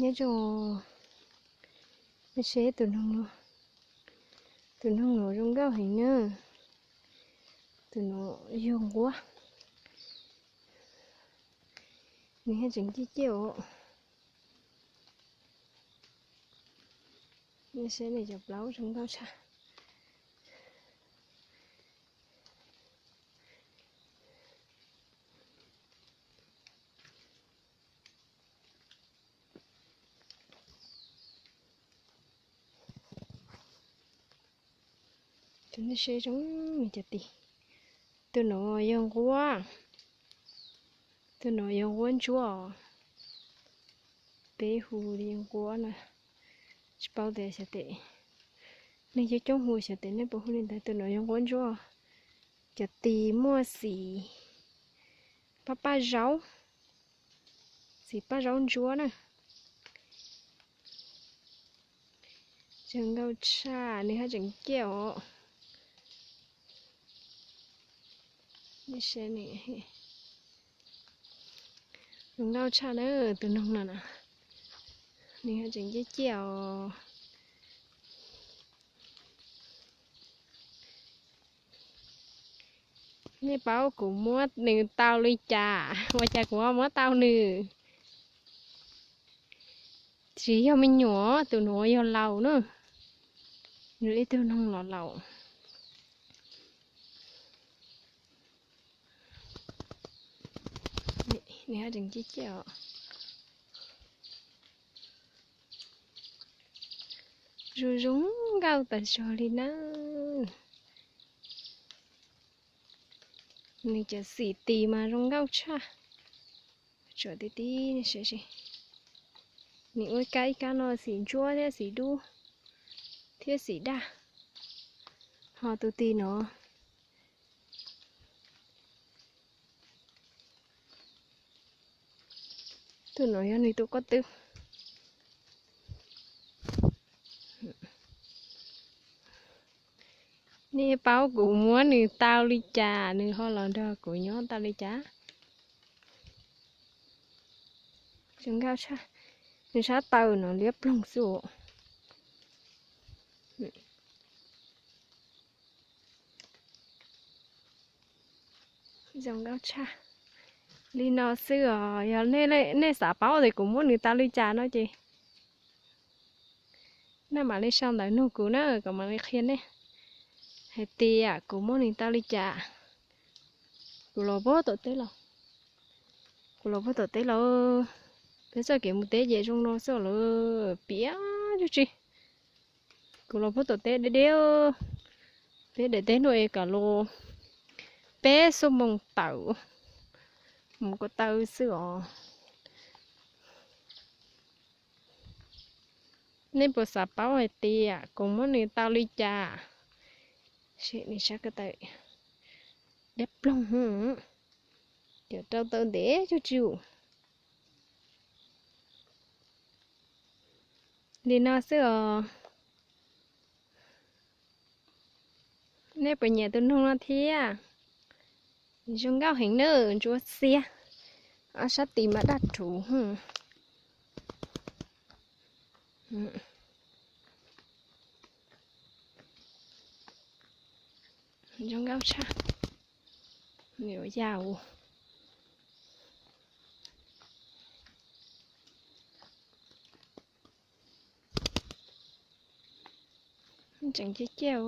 Nyob zoo, nej seb tus noog no, tus noog no zoo nkauj heev na. Tus no yog nquab, nws haj tseem ciaj ciaj os. Nej seb nws cov plaub zoo nkauj tshaj. Tus no seb zoo li cas tis. Tus no yog nquab, tus no yog nquab ntsuab. Peb hu li nquab no, tsis paub tias xyov tes, nej coob coob hu xyov tes nej puas hu li ntawd. Tus no yog nquab ntsuab, cov tis muaj xim paj paj zaub, xim paj zaub ntsuab na. Zoo nkauj tshaj, nws haj tseem ciaj os. Zoo nkauj tshaj na, tus noog no na, nws haj tseem ciaj ciaj os. Nej paub kuv muab nws tau li cas? Ua cas kuv muab tau nws? Tsis yog me nyuam, tus nuav yog laus na. Nws ib tug noog los laus. Nws haj tseem ciaj ciaj os. Zoo zoo nkauj tas zog li na. Nws cov xim tis mas zoo nkauj tshaj. Tsuas tib tib, nws ua ib kab ib kab no xim ntsuab thiab xim dub thiab xim daj. Ho tus tis no, tus no yog nws tus koj twb. Nej paub kuv muab nws tau li cas, nws ho los nrog kuv nyob tau li cas? Zoo nkauj tshaj, nws sab taw no liab ploog xwb. Zoo nkauj tshaj. Li no xwb os, yog nej xav paub tias kuv muab nws tau li cas no ces nej mam li sau ntawv nug kuv na, kuv mam li qhia nej hais tias kuv muab nws tau li cas. Kuv los puag tom teb los, kuv los puag tom teb los, peb txoj kev mus teb ces zoo no xwb lawm, piav tsuj tsi. Kuv los puag tom teb deb deb, peb daim teb nuav es kam los peb xuab moos tawm mus ko taw xwb os. Nej puas xav paub hais tias kuv muab nws tau li cas? Seb nws sab ko taw deb ploog, cov rau taw ntev tsuj tsi. Li no xwb os. Nej puas nyiam tus noog no thiab? Zoo nkauj heev na, ntsuab xiab, ob sab tis mas daj rhuv. Zoo nkauj tshaj. Nws ua yaj ua tseem ciaj ciaj.